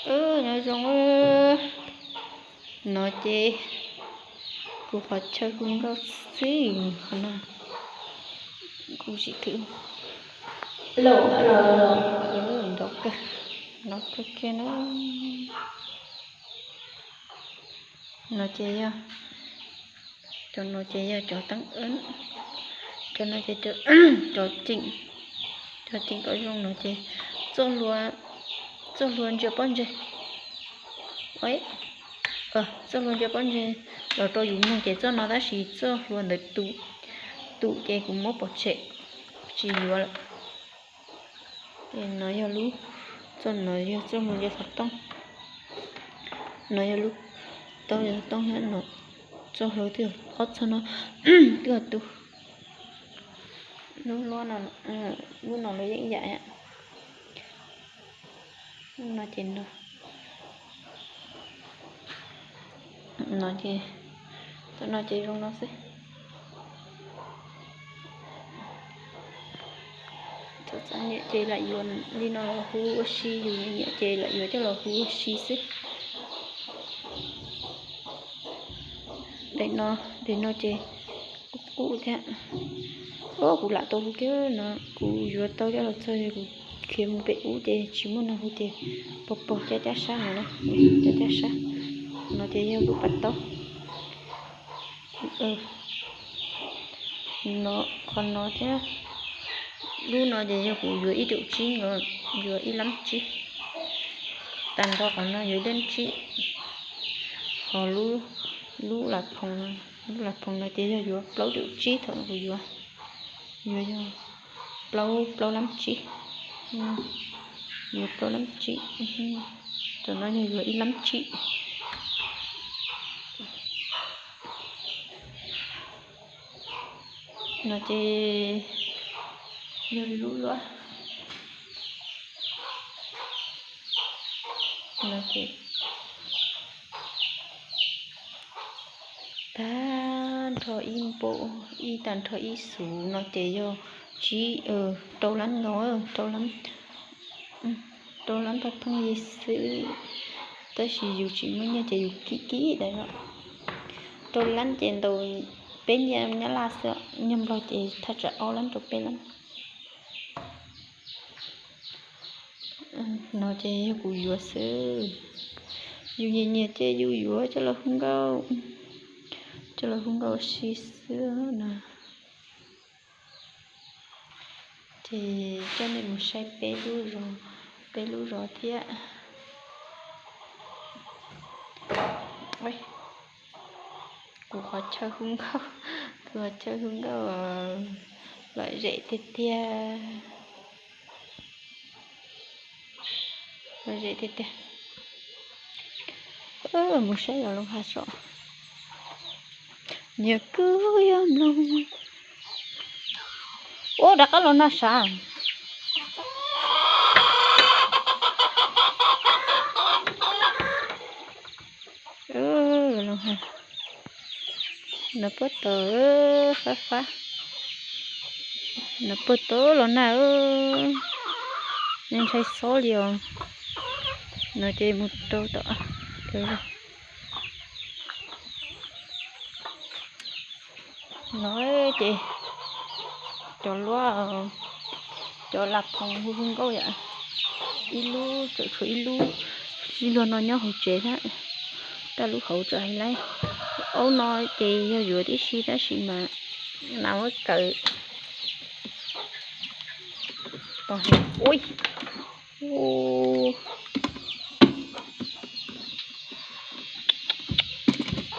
Nyob zoo, no ces kuv qhov chaw hu nkauj xwb qhov no. Kuv tsis khwv, nrov kawg, nrov kawg kiag na. No ces yog, cov no ces yog cov teeb, cov no ces cov ceem, cov ceem kom zoo no ces txoj hlua, txoj hlua ntsia pob ntseg, txoj hlua ntsia pob ntseg los rau yus mloog ces txoj no, tab sis txoj hlua ntawd tus, tus ces kuv muab pov tseg, tsis yuav lawm. No yog lub, txoj no yog txoj hlua ntsia xov tooj. No yog lub, tau xov tooj thiab no, txoj hlua twb yog ob txoj no, twb yog tus, lub, lub no lawv yeej ib yam. No ces no, no ces, no ces zoo no xwb. Txom txom nyem ces lam yuav li no los hu ua si, yus nyiam ces lam yuav coj los hu ua si xwb. Daim no, daim no ces qub qub thiab. Kuv lam tau hu kiag no, kuv yuav tau coj los txog kuv khiav mus pem ub ces tsis muaj neeg hu ces pog pog cab cab sab no na, cab cab sab. No ces yog lub pas taub. No, qhov no thiab lub no ces yog kuv yuav ib raum tsib, yuav ib lab tsib. Tag nrho qhov no yuav ib lab tsib. Ho lub, lub las phoos, lub las phoos no ces yog yuav plaub raum tsib thaum kuv yuav, yuav yog plaub, plaub lab tsib, yuav plaub lab tsib. Cov no yog yuav ib lab tsib. No ces yog lub luab. No ces tag nrho ib npaum, ib tag nrho ib xuv no ces yog tsib, rau lab no, rau lab, rau lab pheej pheej yig xwb. Tab sis yus tsis muaj nyiaj ces yus kib kib daim no. Rau lab ces ntaus peb nyiaj Nyab Laj xwb, nyiaj Nplog ces thaj tsam ob lab rau peb lab. No ces yog kuv yuav xwb. Yus nyiam nyiam ces yus yuav coj los hu nkauj, coj los hu nkauj ua si xwb na. Ces coj nej mus saib peb lub zos, peb lub zos thiab. Kuv qhov chaw hu nkauj, kuv qhov chaw hu nkauj lom zem tiag tiag. Lom zem tiag tiag. Mus saib los loo hav so. Nyias kuj yuav mloog. Ua rov qab los nag sav. Los, no puag ta fab fab, no puag ta los nag, nej ntshai xob li os. No ces mus rau tom, no ces cov luab, cov las phoos hu hu nkauj yom, ib lub tseem tshuav ib lub, ib lub no nyob hauv tsev thiab, tab lub hauv tseem hais laiv. Aub no ces yog yuav tib si tab sis mas nas muab kawm. Ui,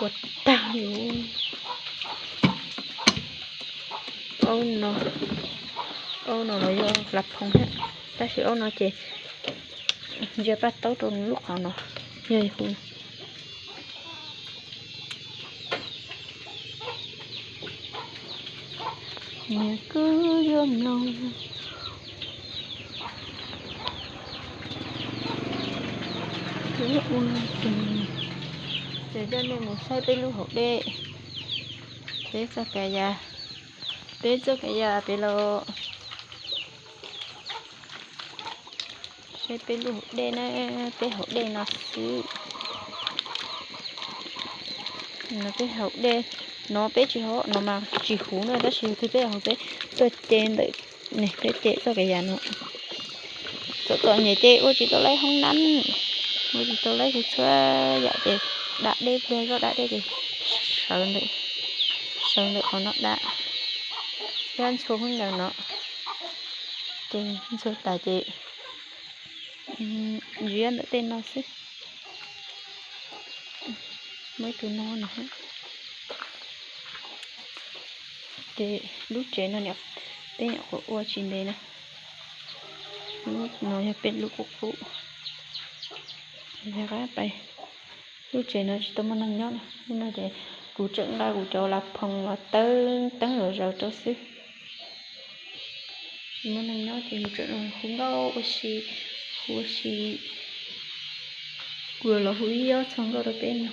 ua tag li. Aub no, aub no los yog las phoos thiab, tab sis aub no ces ntsia paj taub rau lub qhov no, yog hu. Nyias kuj yuav mloog. Ces coj nej mus saib peb lub hauv dej, peb txoj kav ya, peb txoj kav ya pem los. Peb, peb lub hauv dej na, peb hauv dej no xwb. No peb hauv dej, no peb tsis hauv no mas tsis huv na, tab sis twb peb hauv peb tuaj ce ntawm, peb ce txoj kev yam no. Txom txom nyem ces ua tsis tau laib hoob nab, ua tsis tau laib txhua yam ces da dej pliag zoj da dej ces sawv ntawm, sawv ntawm qhov no da, thiab ntxhua hoob ntawm no, ces ntxhua tas ces ziab ntawm tej no xwb. Muaj ib tug no no. Ces lub tsev no peb nyuam qhuav ua tsis ntev na. Lub no yog peb lub qub qub. Yog qab pais, lub tsev no tsis tau muaj neeg nyob na. Lub no ces kuv tseem nqa kuv cov las phoos los teeb teeb zom zaws rau xwb. Tsis muaj neeg nyob ces kuv tseem hu nkauj ua si, hu ua si, kuv los hu ib ob txhia nkauj rau peb no.